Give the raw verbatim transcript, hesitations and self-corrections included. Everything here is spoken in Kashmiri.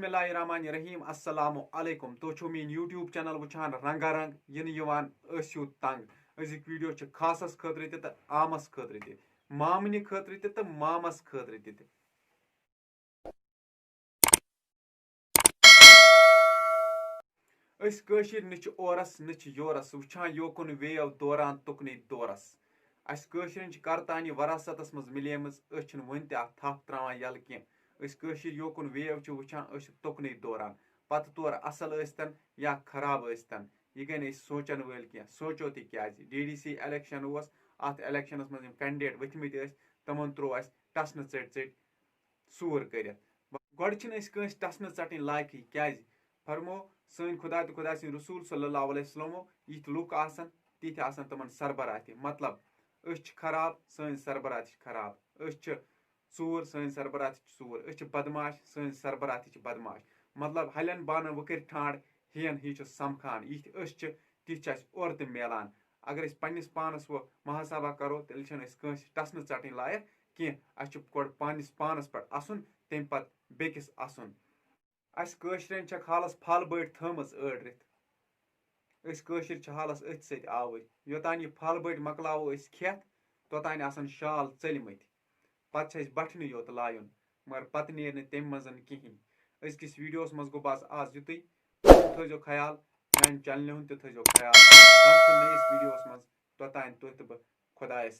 بسم اللہ الرحمن الرحیم۔ السلام علیکم۔ تُہۍ چھِو میٲنۍ YouTube channel وٕچھان رنگا رنگ، یِنہٕ یِوان ٲسِو تنگ۔ أزِکۍ video چھِ خاصس خٲطرٕ تہِ تہٕ عامس خٲطرٕ تہِ، مامنہِ خٲطرٕ تہِ تہٕ مامس خٲطرٕ تہِ تہِ۔ أسۍ کٲشِرۍ نہ چھِ اورس نہ چھِ یورس، وٕچھان یوکُن wave دوران تُکنُے دورس۔ اسہِ کٲشرٮ۪ن چھِ کرتانی وراثتس منٛز مِلیمٕژ، أسۍ چھِنہٕ وُنہِ تہِ اتھ تھپھ تراوان یَلہٕ کینٛہہ۔ أسۍ کٲشِرۍ یوکُن wave چھِ وٕچھان، أسۍ چھِ تُکنُے دوران، پتہٕ تورٕ اصل ٲسۍتن یا خراب ٲسۍتن۔ یہِ گٔے نہٕ أسۍ سونٛچن وٲلۍ کینٛہہ۔ سونٛچو تہِ کیازِ؟ DDC election اوس، اتھ electionس منٛز یِم candidate ؤتھمٕتۍ ٲسۍ، تِمن تروو اسہِ ٹسنہٕ ژٔٹۍ ژٔٹۍ سوٗر کٔرِتھ۔ گۄڈٕ چھِنہٕ أسۍ کٲنٛسہِ ٹسنہٕ ژٹٕنۍ لایقٕے، کیازِ؟ فرمو، سٲنۍ خدا تہٕ خدا سٕنٛدۍ رسول صلی اللہ علیہ وسلمو یِتھۍ لُکھ آسن، تِتھۍ آسن تِمن سربراہ تہِ۔ مطلب، أسۍ چھِ خراب، سٲنۍ سربراہ تہِ چھِ خراب۔ أسۍ چھِ ژوٗر، سٲنۍ سربراہ تہِ چھِ ژوٗر۔ أسۍ چھِ بدماش، سٲنۍ سربراہ تہِ چھِ بدماش۔ مطلب، ہلٮ۪ن بانن وٕکٕرۍ ٹھانڈ ہین ہی چھُ سمکھان۔ یِتھۍ أسۍ چھِ، تِتھۍ چھِ اَسہِ اورٕ تہِ میلان۔ اگر أسۍ پننِس پانس وۄنۍ محاسبہ کرو، تیٚلہِ چھِنہٕ أسۍ کٲنٛسہِ ٹسنہٕ ژٹٕنۍ لایق کینٛہہ۔ اَسہِ چھُ گۄڈٕ پننِس پانس پٮ۪ٹھ اَسُن، تمہِ پتہٕ بیٚکِس اَسُن۔ اَسہِ کٲشرٮ۪ن چھکھ حالس پھل بٔٹۍ تھٲومٕژ ٲڑرِتھ۔ أسۍ کٲشِرۍ چھِ حالس أتھۍ سۭتۍ آوٕرۍ۔ یوٚتانۍ یہِ پھل بٔٹۍ مۄکلاوو أسۍ کھٮ۪تھ، توٚتانۍ آسن شال ژٔلۍ مٕتۍ۔ پتہٕ چھِ اَسہِ بٹھنہِ یوت لایُن، مگر پتہٕ نیرِ نہٕ تمہِ منٛز کِہینۍ۔ أزکِس videoس منٛز گوٚو بس آز یُتُے۔ تُہۍ تھٲیزیو خیال، میانہِ channelہِ ہُنٛد تہِ تھٲیزیو خیال۔ سمکھو نٔیِس videoس منٛز، توٚتانۍ تُہۍ تہٕ بہٕ خۄدایس